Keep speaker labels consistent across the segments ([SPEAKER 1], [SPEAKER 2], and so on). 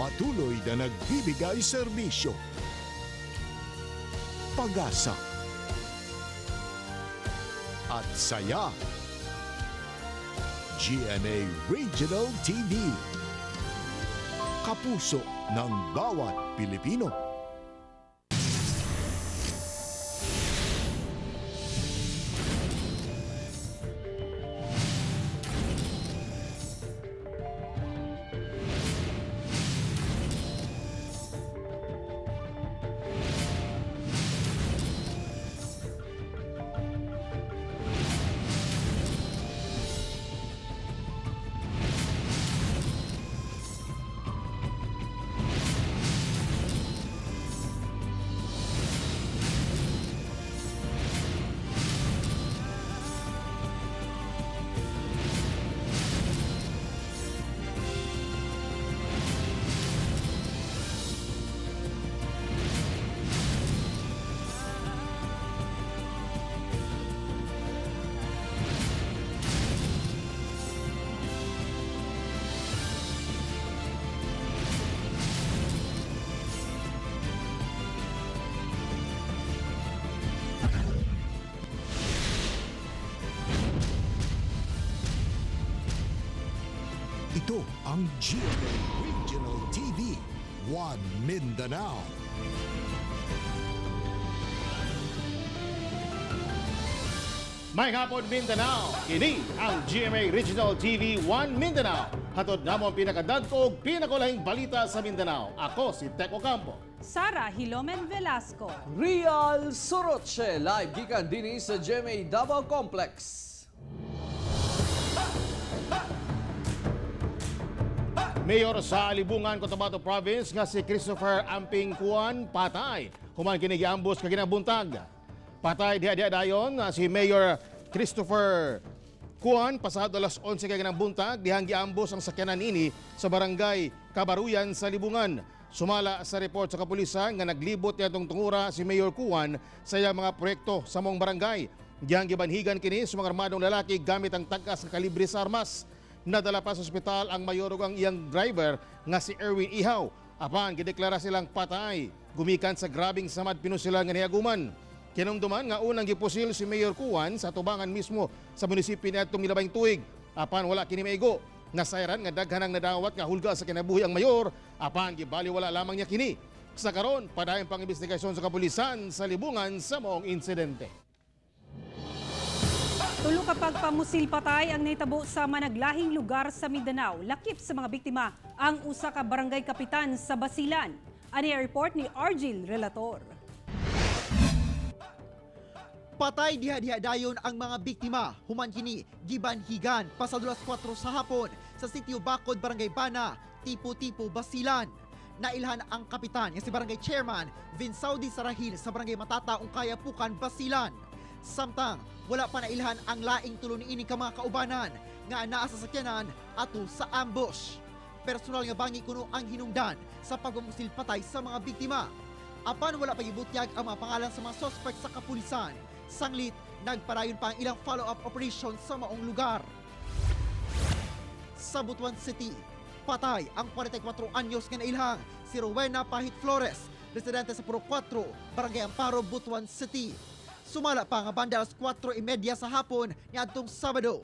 [SPEAKER 1] Patuloy na nagbibigay serbisyo, pag-asa at saya. GMA Regional TV. Kapuso ng bawat Pilipino. Ito ang GMA Regional TV, One Mindanao.
[SPEAKER 2] May hapon, Mindanao. Kini ang GMA Regional TV 1 Mindanao. Hatod namo ang pinakadagko ug pinakulahing balita sa Mindanao. Ako si Teko Campo.
[SPEAKER 3] Sara Hilomen Velasco.
[SPEAKER 4] Real Soroche live gikan dinhi sa GMA Davao Complex.
[SPEAKER 2] Mayor sa Libungan, Cotabato Province nga si Christopher Amping Kuan patay. Human kini giambos kaginabuntag. Patay diha diha dayon si Mayor Christopher Kuan pasado alas 11 kaginang buntag dihang giambos ang sakyanan ini sa barangay Kabaruyan sa Libungan. Sumala sa report sa kapulisan nga naglibot niadtong tungura si Mayor Kuan sa iyang mga proyekto sa maong barangay. Dihang gibanhigan kini sa mga armadong lalaki gamit ang tag-as nga kalibre sa armas. Nadala pa sa ospital ang mayor ug ang iyang driver nga si Erwin Ihaw. Apan gideklara silang patay gumikan sa grabing samad pinusila nga niaguman. Kinumduman nga unang gipusil si Mayor Kuan sa tubangan mismo sa munisipyo niadtong milabayng tuig. Apan wala kini maigo. Nasayran nga daghan ang nadawat nga hulga sa kinabuhi ang mayor, apan gibaliwala lamang niya kini. Sa karon, padayon pang investigasyon sa kapulisan sa libungan sa maong insidente.
[SPEAKER 3] Tulo ka pagpamusil patay ang nahitabo sa managlahing lugar sa Mindanao. Lakip sa mga biktima ang usa ka barangay kapitan sa Basilan. Ani ang report ni Argil Relator.
[SPEAKER 5] Patay diha-diha dayon ang mga biktima. Human kini gibanhigan pasado alas 4 sa hapon sa sitio Bakod, Barangay Bana, Tipo-Tipo, Basilan. Nailhan ang kapitan nga si Barangay Chairman Vince Saudi Sarahil sa Barangay Matata, Ungkaya, Pukan, Basilan. Samtang wala pa nailhan ang laing tulo niini ka mga kaubanan nga anaa sa sakyanan ato sa ambush. Personal nga bangi kuno ang hinungdan sa pagpamusil patay sa mga biktima. Apan wala pa gibutyag ang mga pangalan sa mga suspect sa kapulisan. Sanglit, nagparayon pa ang ilang follow-up operation sa maong lugar. Sa Butuan City, patay ang 44 anyos nga nailhang si Rowena Pahit Flores, residente sa Puro 4, Barangay Amparo, Butuan City. Sumala pa nga banda alas 4:30 sa hapon niadtong Sabado.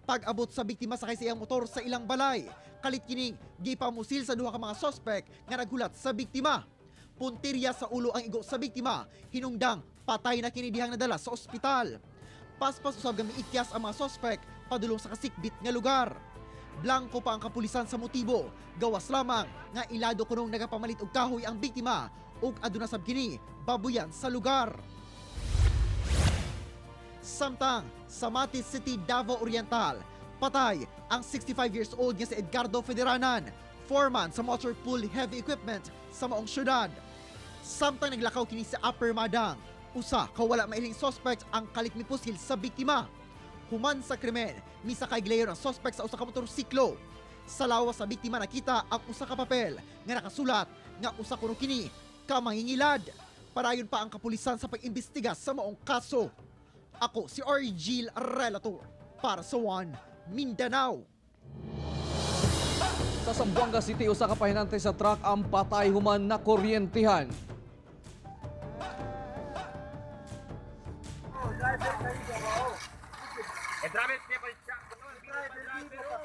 [SPEAKER 5] Pag-abot sa biktima sakay sa iyang motor sa ilang balay, kalit kining gipamusil sa duha ka mga sospek nga naghulat sa biktima. Puntirya sa ulo ang igo sa biktima, hinungdang patay na kini dihang nadala sa ospital. Paspas usab nga miikyas ang mga sospek padulong sa kasikbit nga lugar. Blanko pa ang kapulisan sa motibo, gawas lamang nga ilado kunong nagapamalit og kahoy ang biktima ug aduna sab kini babuyan sa lugar. Samtang sa Mati City, Davao Oriental, patay ang 65 years old nga si Edgardo Federanan, foreman sa motor pool heavy equipment sa maong syudad. Samtang naglakaw kini sa Upper Madang, usa ka wala mailing suspect ang kalit mipusil sa biktima. Human sa krimen, misakay gilayon ang suspect sa usa ka motorsiklo. Sa lawas sa biktima nakita ang usa ka papel nga nakasulat nga usa kuno kini ka mangingilad. Parayon pa ang kapulisan sa pag-imbestiga sa maong kaso. Ako si Argil Relator para sa One Mindanao.
[SPEAKER 4] Sa Zamboanga City, usa ka pahinante sa truck ang patay human na kuryentihan.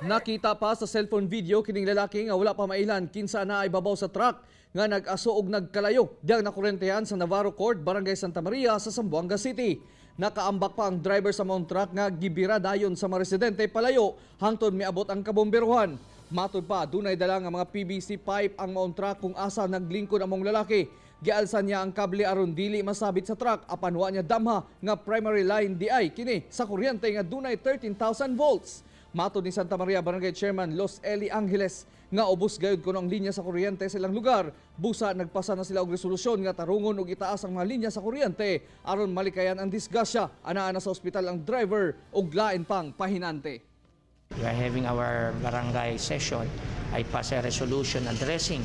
[SPEAKER 4] Nakita pa sa cellphone video kining lalaki nga wala pa mailan kinsa na ay babaw sa truck nga nag-aso og nagkalayo diyang nakuryentehan sa Navarro Court, Barangay Santa Maria sa Zamboanga City. Nakaambak pa ang driver sa mount truck nga gibira dayon sa mga residente palayo hangtod miabot ang kabomberuhan. Matod pa, dunay dala nga mga PVC pipe ang mount truck kung asa naglingkod among lalaki. Gialsa niya ang kable aron dili masabit sa truck apan wa niya damha nga primary line di ay kini sa kuryente nga dunay 13,000 volts. Matod ni Santa Maria Barangay Chairman Los Eli Angeles nga ubos gayud kuno ang linya sa kuryente sa ilang lugar. Busa nagpasa na sila og resolusyon nga tarungon og itaas ang mga linya sa kuryente aron malikayan ang disgrasya. Anaa na sa ospital ang driver ug lain pang pahinante.
[SPEAKER 6] We are having our barangay session. I pass a resolution addressing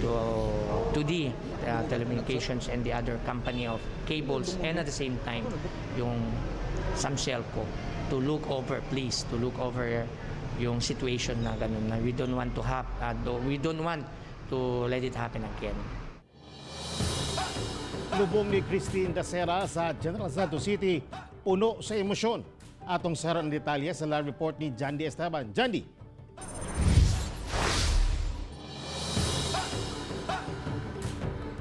[SPEAKER 6] to the telecommunications and the other company of cables and at the same time yung Samselco to look over, please, to look over yung situation na ganun na we don't want to have we don't want to let it happen again.
[SPEAKER 2] Lubong ni Christine Dacera sa General Santos City, puno sa emosyon. Atong saron ang detalye sa live report ni Jandy Esteban. Jandy!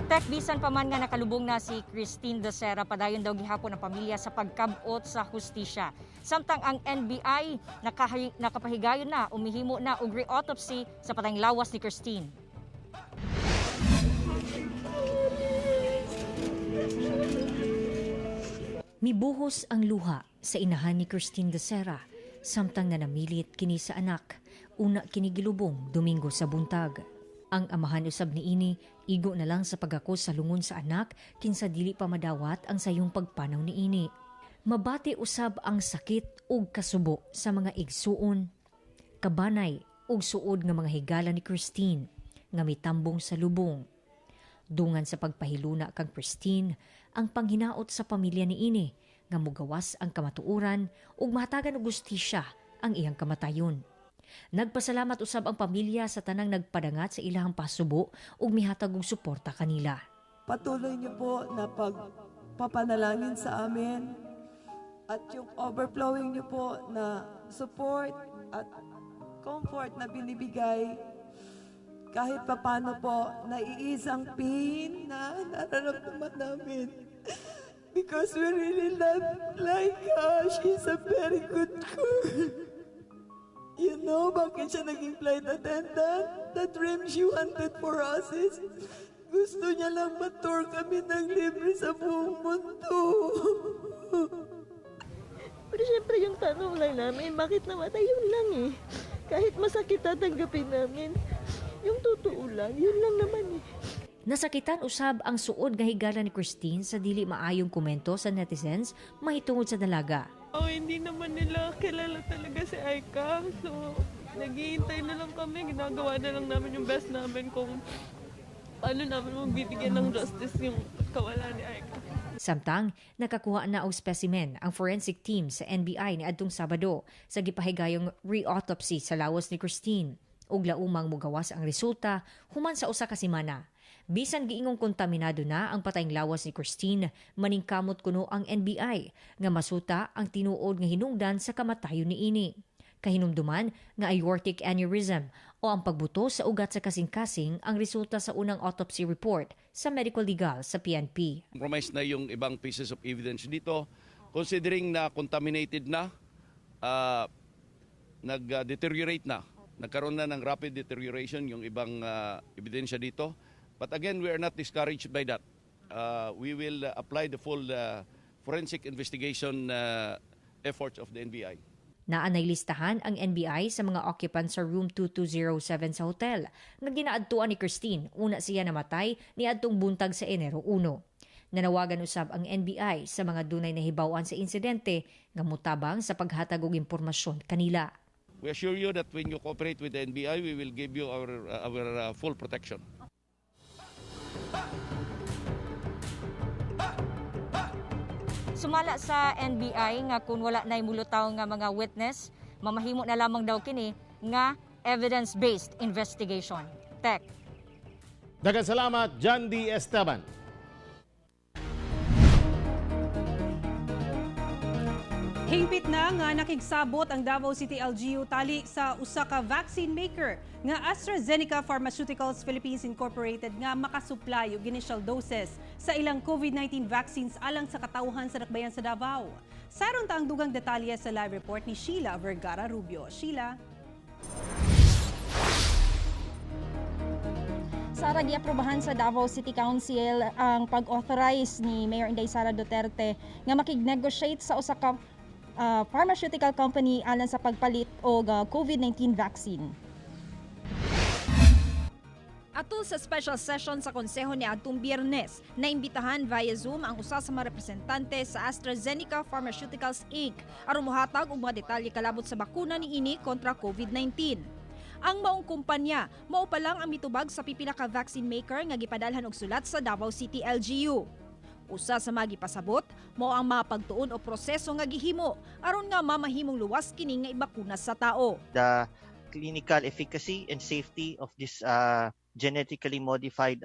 [SPEAKER 7] Tek, bisan pa man nga nakalubong na si Christine Dacera, padayon daw gihapon ang pamilya sa pagkabot sa hustisya. Samtang ang NBI nakapahigayon na, umihimo na og re-autopsy sa patayng lawas ni Christine.
[SPEAKER 8] Mibuhos ang luha sa inahan ni Christine Dacera samtang nanamilit kini sa anak. Una kini gilubong Domingo sa buntag. Ang amahan usab niini igo na lang sa pagakos sa lungon sa anak kinsa dili pa madawat ang sayong pagpanaw niini. Mabati usab ang sakit ug kasubo sa mga igsuon, kabanay ug suod nga mga higala ni Christine nga mitambong sa lubong. Dungan sa pagpahiluna kang Christine, ang panghinaot sa pamilya ni ini nga mugawas ang kamatuoran ug mahatagan og hustisya ang iyang kamatayon. Nagpasalamat usab ang pamilya sa tanang nagpadangat sa ilahang pasubo ug mihatag og suporta kanila.
[SPEAKER 9] Patuloy niyo po na pagpapanalangin sa amin at yung overflowing niyo po na support at comfort na binibigay, kahit papano po nai-ease ang pain na nararamdaman namin. Because we really love Laika. She's a very good girl. You know bakit siya naging flight attendant? The dream she wanted for us is gusto niya lang ma-tour kami ng libre sa buong mundo.
[SPEAKER 10] Pero syempre yung tanong lang namin, bakit namatay? Yun lang eh. Kahit masakit, tatanggapin namin. Yung totoo lang, yun lang naman eh.
[SPEAKER 8] Nasakitan usab ang suod nga higala ni Christine sa dili maayong komento sa netizens mahitungod sa dalaga.
[SPEAKER 10] Oh, hindi naman nila kilala talaga si Aika. So, naghihintay na lang kami. Ginagawa na lang namin yung best namin kung paano namin magbibigyan ng justice yung kawala ni Aika.
[SPEAKER 8] Samtang, nakakuha na og specimen ang forensic team sa NBI niadtong Sabado sa gipahigayong re-autopsy sa lawas ni Christine ug laumang mugawas ang resulta human sa usa ka semana. Bisan giingong kontaminado na ang patayng lawas ni Christine, maningkamot kuno ang NBI nga masuta ang tinuod nga hinungdan sa kamatayon niini. Kahinumduman nga aortic aneurysm o ang pagbuto sa ugat sa kasing-kasing ang resulta sa unang autopsy report sa medical legal sa PNP.
[SPEAKER 11] Compromise na yung ibang pieces of evidence dito. Considering na contaminated na, nag-deteriorate na, nagkaroon na ng rapid deterioration yung ibang ebidensya dito. But again, we are not discouraged by that. We will apply the full forensic investigation efforts of the NBI.
[SPEAKER 8] Naanay listahan ang NBI sa mga occupants sa room 2207 sa hotel nga ginaadtuan ni Christine una siya namatay niadtong buntag sa Enero 1. Nanawagan usab ang NBI sa mga dunay nahibaw-an sa insidente nga mutabang sa paghatag og impormasyon kanila.
[SPEAKER 11] We assure you that when you cooperate with the NBI, we will give you our full protection.
[SPEAKER 7] Sumala sa NBI nga kung wala na'y mulutaw nga mga witness, mamahimo na lamang daw kini nga evidence-based investigation. Tech.
[SPEAKER 2] Daghang salamat, John D. Esteban.
[SPEAKER 3] Hingpit na nga nakigsabot ang Davao City LGU tali sa usa ka vaccine maker nga AstraZeneca Pharmaceuticals Philippines Incorporated nga makasupply og initial doses sa ilang COVID-19 vaccines alang sa katawhan sa dakbayan sa Davao. Saron ta ang dugang detalye sa live report ni Sheila Vergara Rubio. Sheila.
[SPEAKER 12] Sara, giaprobahan sa Davao City Council ang pag-authorize ni Mayor Inday Sara Duterte nga makig-negotiate sa usa ka pharmaceutical company alang sa pagpalit og COVID-19 vaccine. Atol sa special session sa Konseho ni adtong Biyernes, naimbitahan via Zoom ang usa sa mga representante sa AstraZeneca Pharmaceuticals Inc. aron mohatag og mga detalye kalabot sa bakuna niini kontra COVID-19. Ang maong kumpanya, mao pa lang ang mitubag sa pipila ka vaccine maker nga gipadalhan og sulat sa Davao City LGU. Usa sa mga gipasabot, mao ang mga pagtuon o proseso nga gihimo aron nga mamahimong luwas kini nga ibakuna sa tao.
[SPEAKER 13] The clinical efficacy and safety of this genetically modified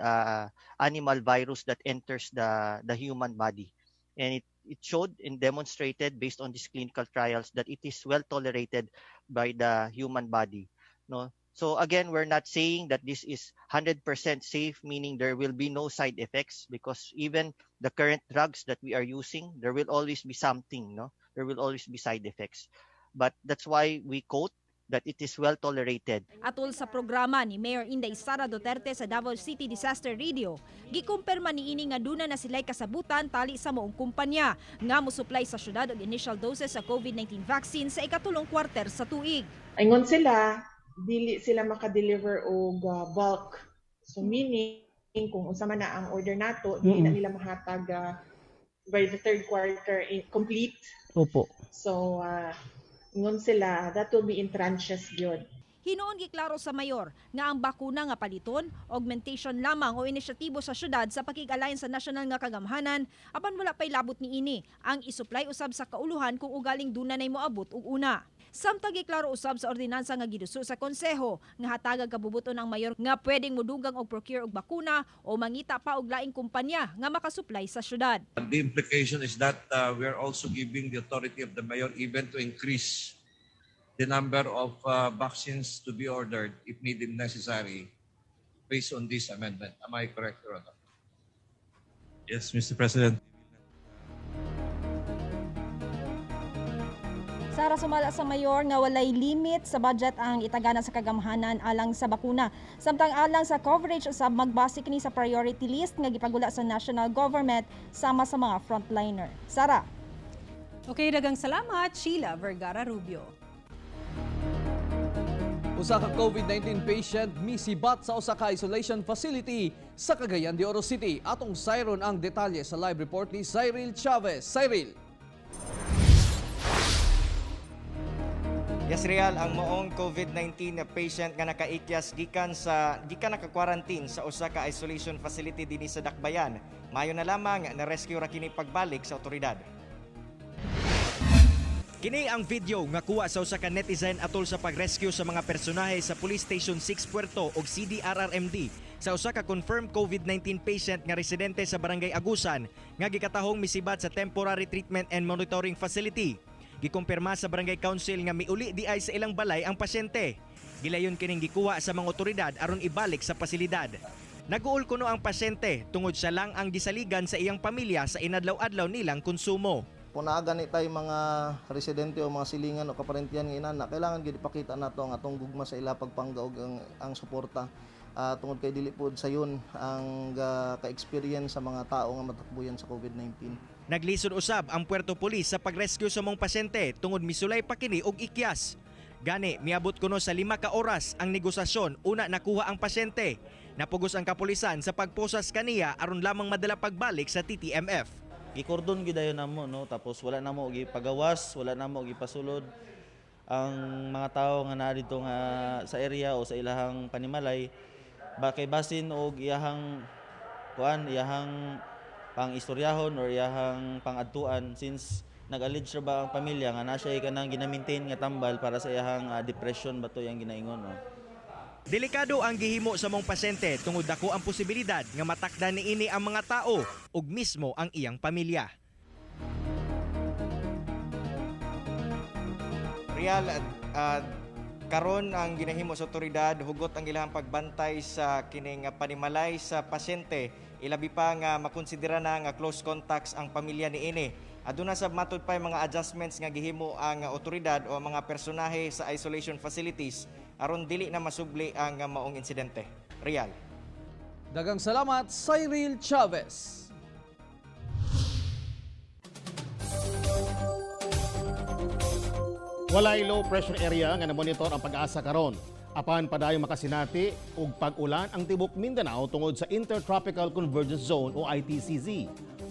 [SPEAKER 13] animal virus that enters the human body. And it showed and demonstrated based on these clinical trials that it is well tolerated by the human body. No? So again, we're not saying that this is 100% safe, meaning there will be no side effects, because even the current drugs that we are using, there will always be something, no? There will always be side effects. But that's why we quote that it is well tolerated.
[SPEAKER 12] Atol sa programa ni Mayor Inday Sara Duterte sa Davao City Disaster Radio, gikumpirma niini nga duna na sila'y kasabutan tali sa maong kumpanya nga mosupply sa syudad og initial doses sa COVID-19 vaccine sa ikatulong kwarter sa tuig.
[SPEAKER 14] Ingon sila, dili sila makadeliver og bulk. So meaning kung unsa man na ang order nato, dili na nila mahatag by the third quarter complete.
[SPEAKER 15] Opo.
[SPEAKER 14] So ingon sila, that will be in tranches gyud.
[SPEAKER 12] Hinuon giklaro sa mayor nga ang bakuna nga paliton, augmentation lamang o inisyatibo sa syudad sa pakig-align sa nasyonal nga kagamhanan, apan wala pay labot niini ang isupply usab sa kauluhan kung ugaling duna nay moabot og una. Samtang giklaro usab sa ordinansa nga giduso sa konseho nga hatagag kabubuton ang mayor nga pwedeng modugang og procure og bakuna o mangita pa og laing kumpanya nga makasupply sa syudad.
[SPEAKER 16] The implication is that we are also giving the authority of the mayor even to increase the number of vaccines to be ordered if needed necessary based on this amendment. Am I correct, Your Honor?
[SPEAKER 17] Yes, Mr. President.
[SPEAKER 12] Sara, sumala sa mayor nga walay limit sa budget ang itagana sa kagamhanan alang sa bakuna. Samtang alang sa coverage usab, magbase kini sa priority list nga gipagula sa national government sama sa mga frontliner. Sara.
[SPEAKER 3] Okay, daghang salamat, Sheila Vergara Rubio.
[SPEAKER 4] Usa ka COVID-19 patient misibat sa usa ka isolation facility sa Cagayan de Oro City. Atong sayron ang detalye sa live report ni Cyril Chavez. Cyril.
[SPEAKER 18] Yes, Real, ang maong COVID-19 na patient nga nakaikyas gikan naka-quarantine sa usa ka isolation facility dinhi sa Dakbayan. Mayo na lamang na rescue ra kini pagbalik sa otoridad. Kini ang video nga kuha sa usa ka netizen atol sa pag-rescue sa mga personahe sa Police Station 6 Puerto og CDRRMD sa usa ka confirmed COVID-19 patient nga residente sa Barangay Agusan nga gikatahong misibat sa Temporary Treatment and Monitoring Facility. Gikumpirma sa Barangay Council nga miuli di ay sa ilang balay ang pasyente. Gilayon kining gikuha sa mga otoridad aron ibalik sa pasilidad. Naguol kuno ang pasyente tungod siya lang ang gisaligan sa iyang pamilya sa inadlaw-adlaw nilang konsumo.
[SPEAKER 19] Kung naa gani tay mga residente o mga silingan o kaparentian nga inana, kailangan gid ipakita nato ang atong gugma sa ila, pagpangga og ang suporta. Tungod kay dili pod sayon ang ka-experience sa mga tao nga matakbuyan sa COVID-19.
[SPEAKER 18] Naglisod usab ang Puerto Police sa pag-rescue sa mong pasyente tungod misulay pa kini og ikyas. Gani miabot kuno sa 5 ka oras ang negosasyon una nakuha ang pasyente. Napugos ang kapulisan sa pagposas kaniya aron lamang madala pagbalik sa TTMF.
[SPEAKER 20] Gikordon gyud dayon namo, no, tapos wala namo gipagawas, wala namo gipasulod ang mga tawo nga naa didto nga sa area o sa ilahang panimalay ba kay basin og iyahang kuan, iyahang pang istoryahon or iyahang pangadtuan since Nag-allege ra ba ang pamilya nga na siya kanang gina-maintain nga tambal para sa iyahang depression ba to yang ginaingon, oh.
[SPEAKER 18] Delikado ang gihimo sa mong pasyente tungod dako ang posibilidad nga matakdan niini ang mga tao ug mismo ang iyang pamilya.
[SPEAKER 15] Real, karon ang ginahimo sa otoridad hugot ang ilahang pagbantay sa kining panimalay sa pasyente, ilabi pa nga makonsidera na nga close contacts ang pamilya niini. Aduna sab matud pa mga adjustments nga gihimo ang otoridad o ang mga personahe sa isolation facilities aron dili na masubli ang maong insidente. Real.
[SPEAKER 4] Dagang salamat, Cyril Chavez.
[SPEAKER 2] Walay low pressure area nga namonitor ang Pag-asa karon. Apan padayon makasinati og pag-ulan ang tibok Mindanao tungod sa Intertropical Convergence Zone o ITCZ.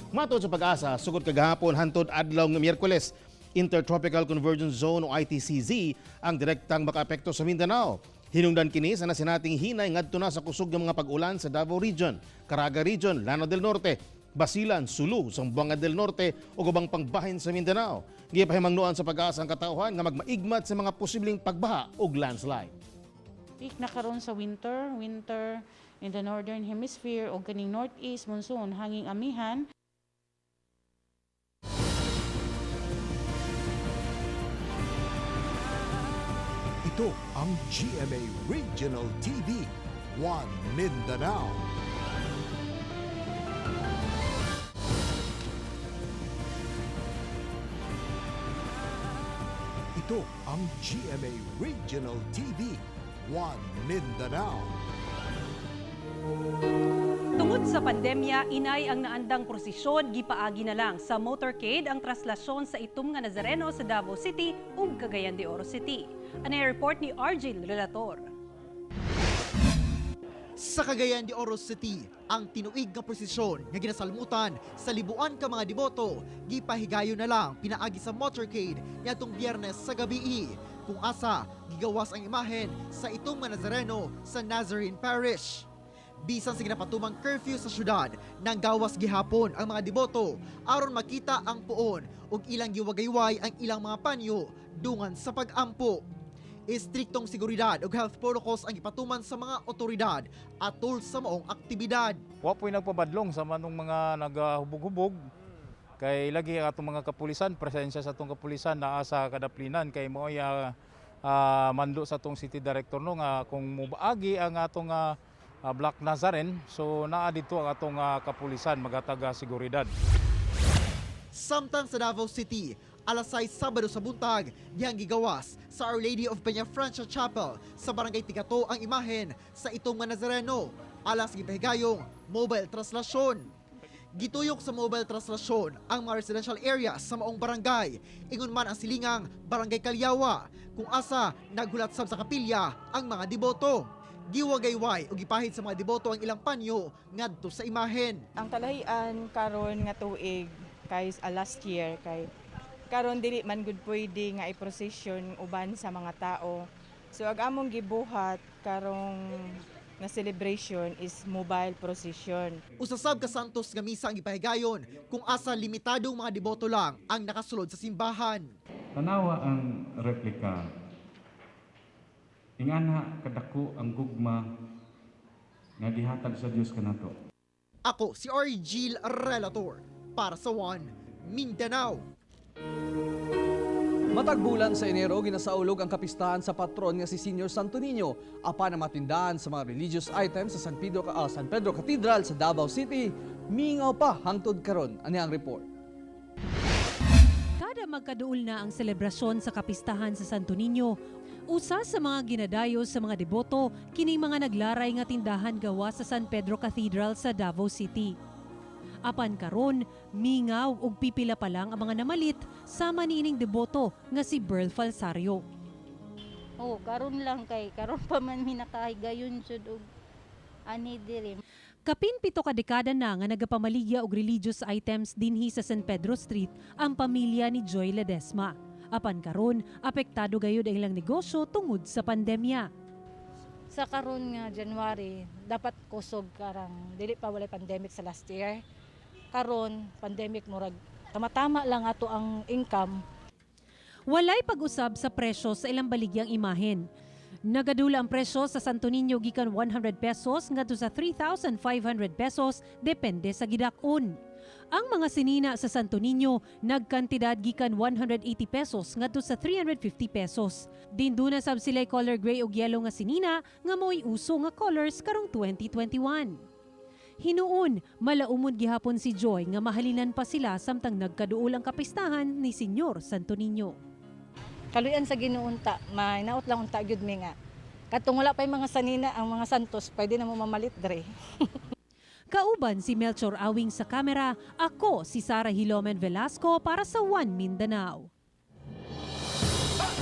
[SPEAKER 2] Matod sa Pag-asa, sugod kagahapon hantod adlaw nga Miyerkules, Intertropical Convergence Zone o ITCZ ang direktang makaapekto sa Mindanao. Hinungdan kini sa nasinating hinay ngadto na sa kusog ng mga pag-ulan sa Davao Region, Caraga Region, Lanao del Norte, Basilan, Sulu, Zamboanga del Norte ug ubang pangbahin sa Mindanao. Gipahimangnoan sa Pag-asa ang katawhan nga magmaigmat sa mga posibleng pagbaha ug landslide.
[SPEAKER 21] Peak na karon sa winter, winter in the northern hemisphere o kaning northeast monsoon hanging amihan.
[SPEAKER 1] Ito ang GMA Regional TV, One Mindanao. Ito ang GMA Regional TV, One Mindanao.
[SPEAKER 3] Tungod sa pandemya, inay ang naandang prosesyon gipaagi na lang sa motorcade ang traslasyon sa itom nga Nazareno sa Davao City ug Cagayan de Oro City. Ano yung report ni RJ Relator?
[SPEAKER 5] Sa Cagayan de Oro City, ang tinuig nga prosesyon nga ginasalmutan sa libuan ka mga deboto, gipahigayon na lang pinaagi sa motorcade niadtong Biyernes sa gabii. Kung asa, gigawas ang imahen sa itong mga Nazareno sa Nazarene Parish. Bisan sa ginapatumang curfew sa syudad, nanggawas gihapon ang mga deboto aron makita ang puon ug ilang giwagayway ang ilang mga panyo dungan sa pag-ampo. Estriktong seguridad ug health protocols ang gipatuman sa mga otoridad atol sa maong aktibidad.
[SPEAKER 22] Wa po'y nagpabadlong sa manong mga nagahubog-hubog kay lagi ang atong mga kapulisan, presensya sa atong kapulisan naa sa kadaplinan kay mao'y mando sa atong city director no nga kung mobaagi ang atong Black Nazarene, so naa dito ang atong kapulisan maghatag seguridad.
[SPEAKER 5] Samtang sa Davao City, alas 6 Sabado sa buntag, dihang gigawas sa Our Lady of Peñafrancia Chapel sa Barangay Tigato ang imahen sa itong mga Nazareno alas gipahigayong mobile traslasyon. Gituyok sa mobile traslasyon ang mga residential areas sa maong barangay. Ingon man ang silingang Barangay Kalyawa, kung asa naghulat sab sa kapilya ang mga deboto. Giwagayway o gipahid sa mga deboto ang ilang panyo ngadto sa imahen.
[SPEAKER 23] Ang kalahian karon nga tuig kay last year kay karon dili man gud pwede nga i-procession uban sa mga tao. So ag among gibuhat karong nga celebration is mobile procession.
[SPEAKER 5] Usasab ka Santos nga misa ang gipahigayon kung asa limitadong mga deboto lang ang nakasulod sa simbahan.
[SPEAKER 24] Tanawa ang replika. Ingana kadako ang gugma nga gihatag sa Dios kanato.
[SPEAKER 5] Ako si Argil Relator para sa One Mindanao.
[SPEAKER 4] Matag bulan sa Enero, ginasaulog ang kapistahan sa patron nga si Senior Santo Niño apan ang matindahan sa mga religious items sa San Pedro Cathedral sa Davao City. Mingaw pa hangtod karon. Ani ang report.
[SPEAKER 3] Kada magkaduol na ang selebrasyon sa kapistahan sa Santo Niño, usa sa mga ginadayo sa mga deboto kining mga naglaray nga tindahan gawa sa San Pedro Cathedral sa Davao City. Apan karon, mingaw ug pipila pa lang ang mga namalit sama niining deboto nga si Berl Falsario.
[SPEAKER 25] Oh, karon lang kay karon pa man mi nakahigayon jud og ani diri.
[SPEAKER 3] Kapin 7 ka dekada na nga nagapamaligya og religious items dinhi sa San Pedro Street ang pamilya ni Joy Ledesma. Apan karon, apektado gayud ang ilang negosyo tungod sa pandemya.
[SPEAKER 26] Sa karon nga January, dapat kusog karang dili pa walay pandemic sa last year. Karon pandemic murag Tama-tama lang ato ang income.
[SPEAKER 3] Walay pag-usab sa presyo sa ilang baligyang imahen. Nagadula ang presyo sa Santo Niño gikan 100 pesos ngadto sa 3,500 pesos depende sa gidak-on. Ang mga sinina sa Santo Niño nagkantidad gikan 180 pesos ngadto sa 350 pesos. Dinduna sab sila color gray ug yellow nga sinina nga mo'y uso nga colors karong 2021. Hinuon, malaumon gihapon si Joy nga mahalinan pa sila samtang nagkaduol ang kapistahan ni Senyor Santo Niño.
[SPEAKER 26] Kaluyan sa Ginoo unta, may naot lang unta gyud mi nga. Katong wala pa'y mga sanina ang mga santos, pwede na mo mamalit dre.
[SPEAKER 3] Kauban si Melchor Awing sa kamera, ako si Sara Hilomen Velasco para sa One Mindanao.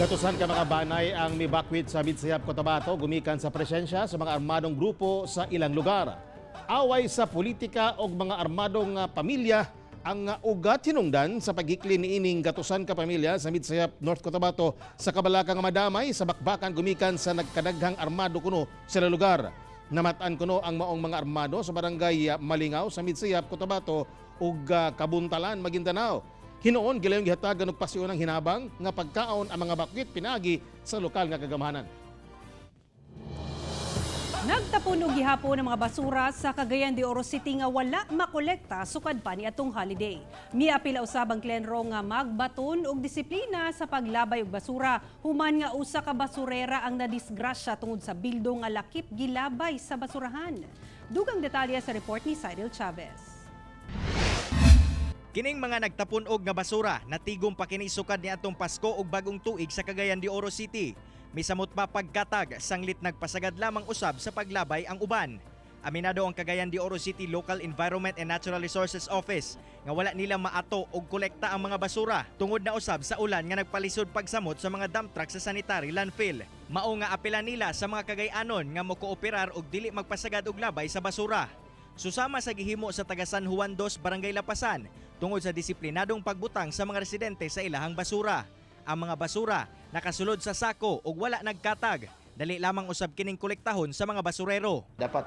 [SPEAKER 2] Gatusan ka mga banay ang mibakwit sa Midsayap, Cotabato gumikan sa presensya sa mga armadong grupo sa ilang lugar. Away sa politika og mga armadong pamilya ang ugat hinungdan sa paghikli niining gatusan ka pamilya sa Midsayap, North Cotabato sa kabalaka nga madamay sa bakbakan gumikan sa nagkadaghang armado kuno sa lugar. Namatan kuno ang maong mga armado sa barangay Malingaw sa Midsayap, Cotabato ug Kabuntalan, Maguindanao. Hinuon gilayong gihatagan og pasiunang hinabang nga pagkaon ang mga bakwit pinagi sa lokal nga kagamhanan.
[SPEAKER 3] Nagtapon og gihapon ang mga basura sa Cagayan de Oro City nga wala makolekta sukad pa ni atong holiday. Miapila usab ang Clenro nga magbaton og disiplina sa paglabay og basura human nga usa ka basurera ang nadisgrasya tungod sa bildo nga lakip gilabay sa basurahan. Dugang detalye sa report ni Cyril Chavez.
[SPEAKER 18] Kining mga nagtapon og nga basura natigom pa kini sukad ni atong Pasko ug Bagong Tuig sa Cagayan de Oro City. Misamot pa pagkatag, sanglit nagpasagad lamang usab sa paglabay ang uban. Aminado ang Cagayan de Oro City Local Environment and Natural Resources Office nga wala nila maato og kolekta ang mga basura tungod na usab sa ulan nga nagpalisod pagsamot sa mga dump truck sa sanitary landfill. Mao nga apela nila sa mga Cagayanon nga mokooperar og dili magpasagad og labay sa basura. Susama sa gihimo sa taga San Juan II, Barangay Lapasan tungod sa disiplinadong pagbutang sa mga residente sa ilahang basura. Ang mga basura nakasulod sa sako ug wala nagkatag. Dali lamang usab kining kolektahon sa mga basurero.
[SPEAKER 6] Dapat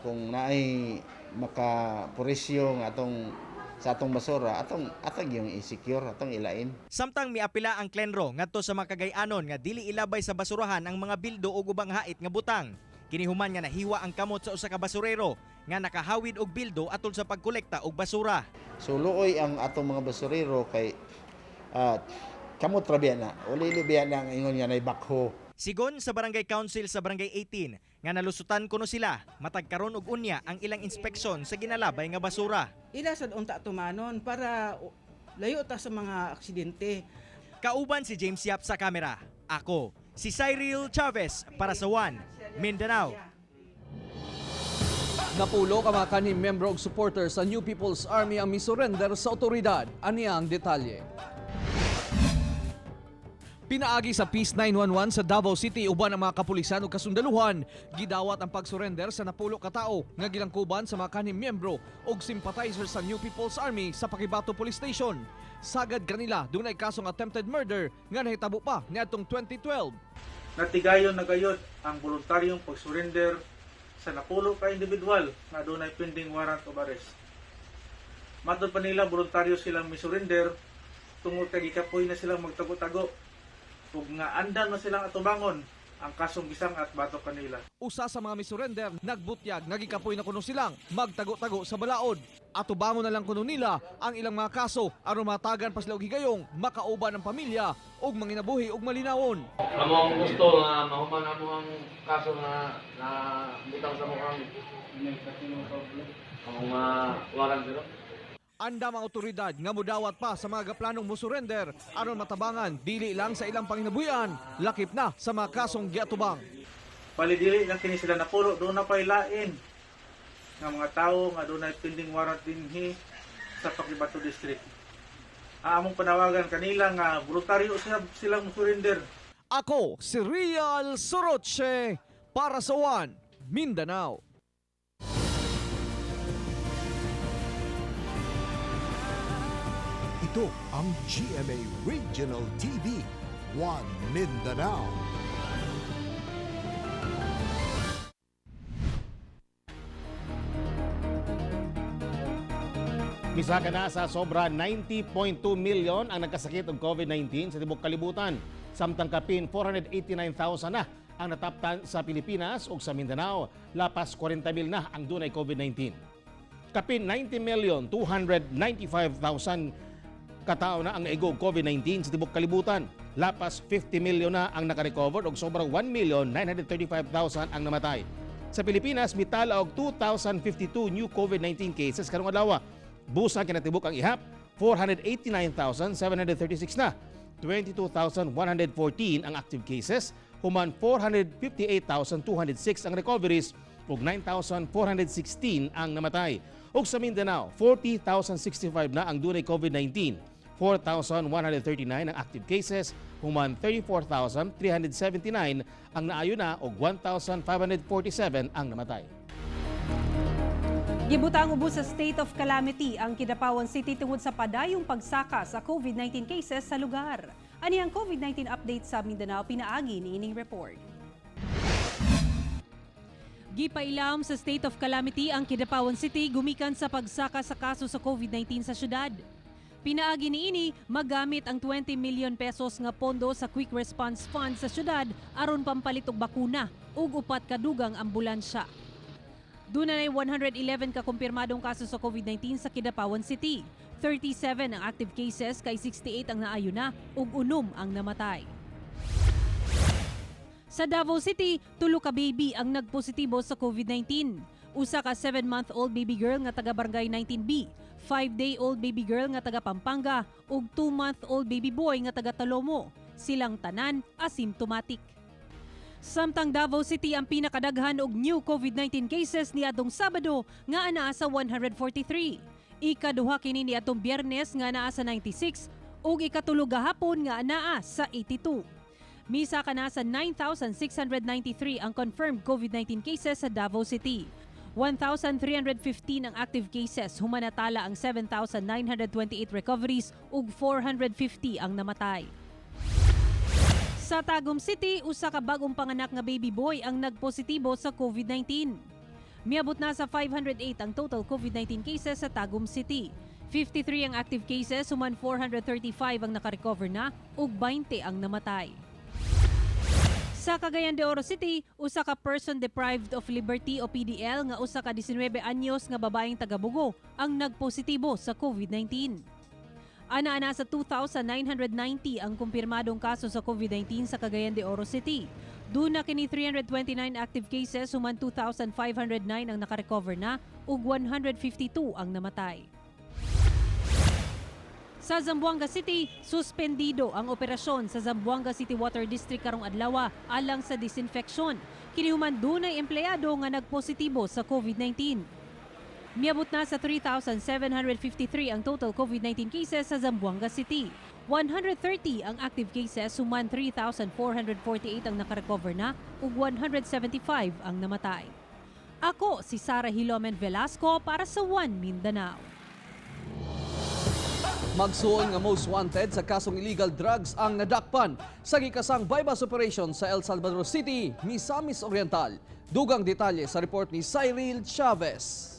[SPEAKER 6] kung naay makapurisyo nga atong sa atong basura, atong atag yung i-secure, atong ilain.
[SPEAKER 18] Samtang miapila ang Clenro ngadto sa mga Cagayanon nga dili ilabay sa basurahan ang mga bildo ug ubang hait nga butang. Kini human nga nahiwa ang kamot sa usa ka basurero nga nakahawid og bildo atol sa pagkolekta og basura.
[SPEAKER 6] So luoy ang atong mga basurero kay kamot ra biya na, uli biya na ang ingon nga nay bakho.
[SPEAKER 18] Sigon sa Barangay Council sa Barangay 18 nga nalusutan kuno sila matag karon og unya ang ilang inspeksyon sa ginalabay nga basura.
[SPEAKER 7] Ila sad unta tumanon para layo ta sa mga aksidente.
[SPEAKER 18] Kauban si James Yap sa kamera. Ako, si Cyril Chavez para sa One Mindanao.
[SPEAKER 4] Napulo ka mga kanhi membro og supporter sa New People's Army ang misurrender sa otoridad. Ani ang detalye. Pinaagi sa Peace 911 sa Davao City uban ang mga kapulisan ug kasundaluhan, gidawat ang pagsurrender sa napulo ka tawo nga gilangkuban sa mga kanhi miyembro ug sympathizer sa New People's Army sa Paquibato Police Station. Sagad kanila dunay kasong attempted murder nga nahitabo pa niadtong 2012.
[SPEAKER 8] Natigayon na gayod ang voluntaryong pagsurrender sa napulo ka individual nga adunay pending warrant of arrest. Matod pa nila, voluntaryo silang misurrender tungod kay gikapoy na silang magtago-tago ug nga andam na silang atubangon ang kasong gisang at batok kanila.
[SPEAKER 4] Usa sa mga misurrender nagbutyag nga gikapoy na kuno silang magtago-tago sa balaod. Atubangon na lang kuno nila ang ilang mga kaso aron matagan pa sila og higayong makauban ang pamilya ug manginabuhi og malinawon.
[SPEAKER 9] Amo ang gusto nga mahuman amo ang kaso nga na butang sa mukhang ang mga warrant pero.
[SPEAKER 4] Andam ang otoridad nga mudawat pa sa mga gaplanong musurrender aron matabangan dili lang sa ilang panginabuhian, lakip na sa mga kasong giatubang.
[SPEAKER 8] Palidili lang kini sila napulo, doon na pa'y lain nga mga tao nga doon ay pending warrant dinhi sa Paquibato District. Ang among panawagan kanila nga voluntaryo silang musurrender.
[SPEAKER 4] Ako si Real Soroche para sa One Mindanao.
[SPEAKER 1] Ito ang GMA Regional TV, One Mindanao.
[SPEAKER 2] Misaka na sa sobra 90.2 million ang nagkasakit og COVID-19 sa tibuok kalibutan. Samtang kapin 489,000 na ang nataptan sa Pilipinas ug sa Mindanao. Lapas 40 mil na ang dunay COVID-19. Kapin 90,295,000 katao na ang naigo og COVID-19 sa tibuok kalibutan. Lapas 50 million na ang nakarecover ug sobrang 1,935,000 ang namatay. Sa Pilipinas, mitala og 2,052 new COVID-19 cases karong adlaw. Busa kinatibuk ang ihap, 489,736 na. 22,114 ang active cases, human 458,206 ang recoveries ug 9,416 ang namatay. Ug sa Mindanao, 40,065 na ang dunay COVID-19. 4,139 ang active cases, human 34,379 ang naayo na ug 1,547 ang namatay.
[SPEAKER 3] Gibutang ubos sa state of calamity ang Kidapawan City tungod sa padayong pagsaka sa COVID-19 cases sa lugar. Ani ang COVID-19 update sa Mindanao, pinaagi ni ining report. Gipailam sa state of calamity ang Kidapawan City gumikan sa pagsaka sa kaso sa COVID-19 sa syudad. Pinaagi niini magamit ang 20 million pesos nga pondo sa Quick Response Fund sa syudad aron pampalit og bakuna ug upat ka dugang ambulansya. Duna 111 ka kumpirmadong kaso sa COVID-19 sa Kidapawan City. 37 ang active cases kay 68 ang naayo na ug 6 ang namatay. Sa Davao City, tulo ka baby ang nagpositibo sa COVID-19. Usa ka 7-month-old baby girl nga taga Barangay 19B, 5-day-old baby girl nga taga Pampanga ug 2-month-old baby boy nga taga Talomo. Silang tanan asymptomatic. Samtang Davao City ang pinakadaghan og new COVID-19 cases niadtong Sabado nga anaa sa 143. Ikaduha kini niadtong Biyernes nga naa sa 96 ug ikatulo gahapon nga anaa sa 82. Misaka na sa 9,693 ang confirmed COVID-19 cases sa Davao City. 1,315 ang active cases, human natala ang 7,928 recoveries ug 450 ang namatay. Sa Tagum City, usa ka bag-ong panganak nga baby boy ang nagpositibo sa COVID-19. Miabot na sa 508 ang total COVID-19 cases sa Tagum City. 53 ang active cases, human 435 ang nakarecover na ug 20 ang namatay. Sa Cagayan de Oro City, usa ka person deprived of liberty o PDL nga usa ka 19 anyos nga babaeng taga-Bogo ang nagpositibo sa COVID-19. Ana-ana sa 2,990 ang kumpirmadong kaso sa COVID-19 sa Cagayan de Oro City. Duna kini 329 active cases, human 2,509 ang nakarecover na ug 152 ang namatay. Sa Zamboanga City, suspendido ang operasyon sa Zamboanga City Water District karong adlaw alang sa disinfection. Kini human dunay empleyado nga nagpositibo sa COVID-19. Miabot na sa 3,753 ang total COVID-19 cases sa Zamboanga City. 130 ang active cases, human 3,448 ang nakarecover na ug 175 ang namatay. Ako si Sara Hilomen Velasco para sa One Mindanao.
[SPEAKER 4] Magsuon nga most wanted sa kasong illegal drugs ang nadakpan sa gikasang buy-bust operation sa El Salvador City, Misamis Oriental. Dugang detalye sa report ni Cyril Chavez.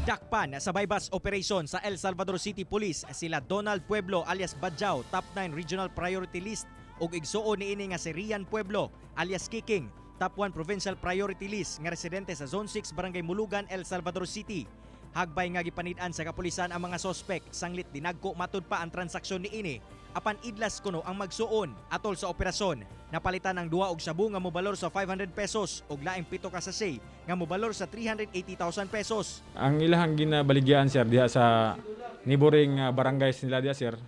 [SPEAKER 18] Dakpan sa buy-bust operation sa El Salvador City Police sila Donald Pueblo alias Badjao, top 9 regional priority list, ug igsuon niini nga si Rian Pueblo alias Kiking, top 1 provincial priority list nga residente sa Zone 6, Barangay Mulugan, El Salvador City. Hagbay nga gipanid-an sa kapulisan ang mga sospek, sanglit dinagko matud pa ang transaksyon niini apan idlas kuno ang magsuon. Atol sa operasyon, napalitan ang duha og shabu nga mobalor sa 500 pesos ug laing 7 ka sachet nga mobalor sa 380,000 pesos.
[SPEAKER 24] Ang ilahang ginabaligyan, sir, diha sa neighboring barangays nila diha, sir.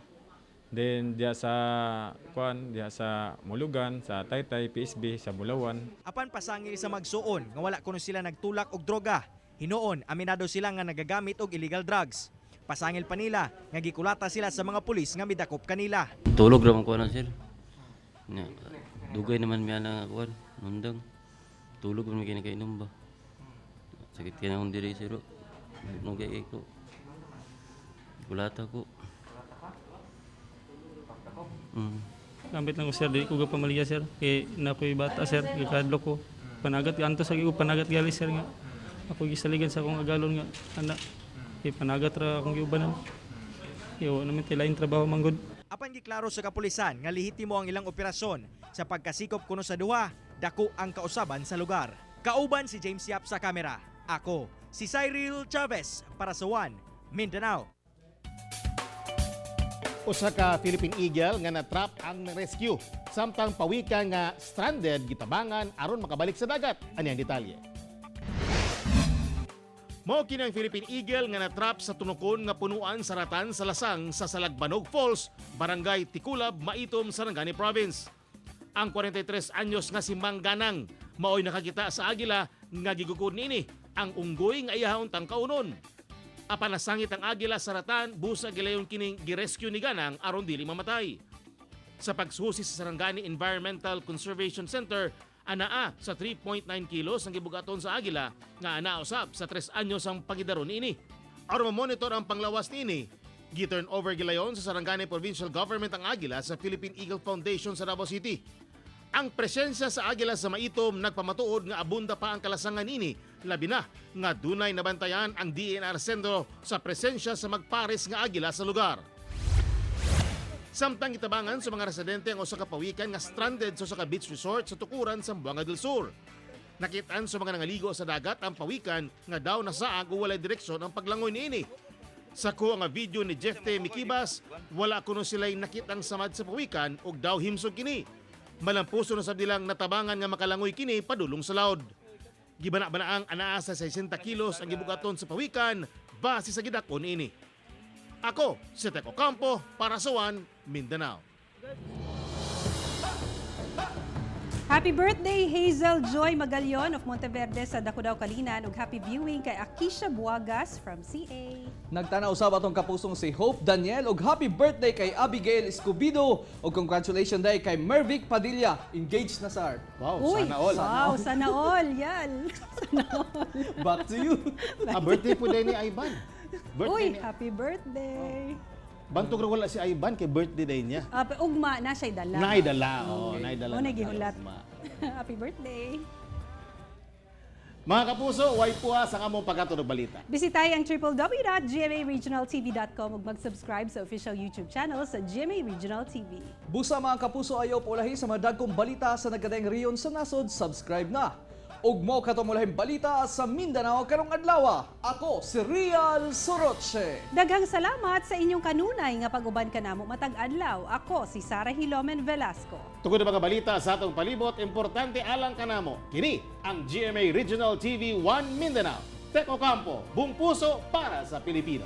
[SPEAKER 24] Then diha sa kuan, diha sa Mulugan, sa Taytay, PSB, sa Bulawan.
[SPEAKER 18] Apan pasangil sa magsuon nga wala kuno sila nagtulak og droga. Hinuon, aminado sila nga nagagamit og illegal drugs. Pasangil pa nila nga gikulata sila sa mga pulis nga midakop kanila.
[SPEAKER 10] Tulog ra man ko na, sir. Nya, dugay naman miya na kuan, nundang. Tulog man mi kay nakainom ba. Sakit kay na akong diri, sir. Nugay ko. Kulata ko.
[SPEAKER 11] Gamit lang ko, sir, di ko pamilya, sir. Kay na ko'y bata, sir, gikadlok ko. Panagat anto sa ko panagat gali, sir, nga. Ako gisaligan sa akong agalon nga anak. Kay panagat ra akong giubanan. Kay wa naman tay laing trabaho manggod.
[SPEAKER 18] Apan giklaro sa kapulisan nga lehitimo ang ilang operasyon sa pagkasikop kuno sa duha, dako ang kausaban sa lugar. Kauban si James Yap sa kamera. Ako, si Cyril Chavez para sa One Mindanao.
[SPEAKER 2] Usa ka Philippine Eagle nga natrap ang rescue samtang pawikan nga stranded gitabangan aron makabalik sa dagat. Ani ang detalye. Mao kini ang Philippine Eagle nga natrap sa tunokon nga punuan sa ratan sa lasang sa Salagbanog Falls, Barangay Tikulab, Maitum, Sarangani Province. Ang 43 anyos nga si Mangganang maoy nakakita sa agila nga gigukod niini ang unggoy nga iyahon tang kaunon. Apan nasangit ang agila sa ratan, busa gilayon kining girescue ni Ganang aron dili mamatay. Sa pagsusi sa Sarangani Environmental Conservation Center, anaa sa 3.9 kilos ang gibugaton sa agila nga anaa usab sa 3 anyos ang pagidaron niini. Aron mamonitor ang panglawas niini, gi-turn over gilayon sa Sarangani Provincial Government ang agila sa Philippine Eagle Foundation sa Davao City. Ang presensya sa agila sa Maitom nagpamatuod nga abunda pa ang kalasangan nini, labi na nga dunay nabantayan ang DNR sentro sa presensya sa magpares nga agila sa lugar. Samtang gitabangan sa mga residente ang usa ka pawikan nga stranded sa usa ka beach resort sa tukuran sa Zamboanga del Sur. Nakitaan sa mga nangaligo sa dagat ang pawikan nga daw nasaag o walay direksyon ang paglangoy niini. Sa kuha nga video ni Jeff T. Mikibas, wala kuno sila'y nakitang samad sa pawikan ug daw himsog kini. Malampuso na sab nilang natabangan nga makalangoy kini padulong sa laod. Gibana-banaang anaa sa 60 kilos ang gibugaton sa pawikan base sa gidakon ini. Ako, si Teko Campo para sa One Mindanao.
[SPEAKER 3] Happy birthday Hazel Joy Magalyon of Monteverde sa Dakudao, Kalinan ug happy viewing kay Akisha Buagas from CA.
[SPEAKER 4] Nagtanaw usab atong kapusong si Hope Daniel ug happy birthday kay Abigail Escobedo ug congratulations day kay Mervic Padilla, engaged na sa art.
[SPEAKER 2] Wow.
[SPEAKER 3] Uy,
[SPEAKER 2] Sana all.
[SPEAKER 3] wow, sana all. Yan. Sana all.
[SPEAKER 4] Back to you.
[SPEAKER 2] Ah, birthday po din ni Ivan. Birthday
[SPEAKER 3] Uy,
[SPEAKER 2] ni
[SPEAKER 3] happy birthday.
[SPEAKER 2] Bantog ra wala si Ivan kay birthday day niya.
[SPEAKER 3] Ah, ugma na siya'y dala.
[SPEAKER 2] Naay dala, oh, naay dala.
[SPEAKER 3] Oh,
[SPEAKER 2] na
[SPEAKER 3] nagihulat.
[SPEAKER 2] ugma.
[SPEAKER 3] Happy birthday.
[SPEAKER 2] Mga kapuso, way po ha sa among pagkatunog balita.
[SPEAKER 3] Bisitahin ang www.gmaregionaltv.com ug mag-subscribe sa official YouTube channel sa GMA Regional TV.
[SPEAKER 4] Busa mga kapuso, ayaw paulahi sa mga dagkong balita sa nagkadaiyang rehiyon sa nasod, subscribe na. Ug mo kato mulahing balita sa Mindanao karong adlaw. Ako si Rial Soroche.
[SPEAKER 3] Daghang salamat sa inyong kanunay nga pag-uban kanamo matag adlaw. Ako si Sara Hilomen Velasco.
[SPEAKER 2] Tungod na mga balita sa atong palibot, importante alang kanamo. Kini ang GMA Regional TV 1 Mindanao. Teko Campo, buong puso para sa Pilipino.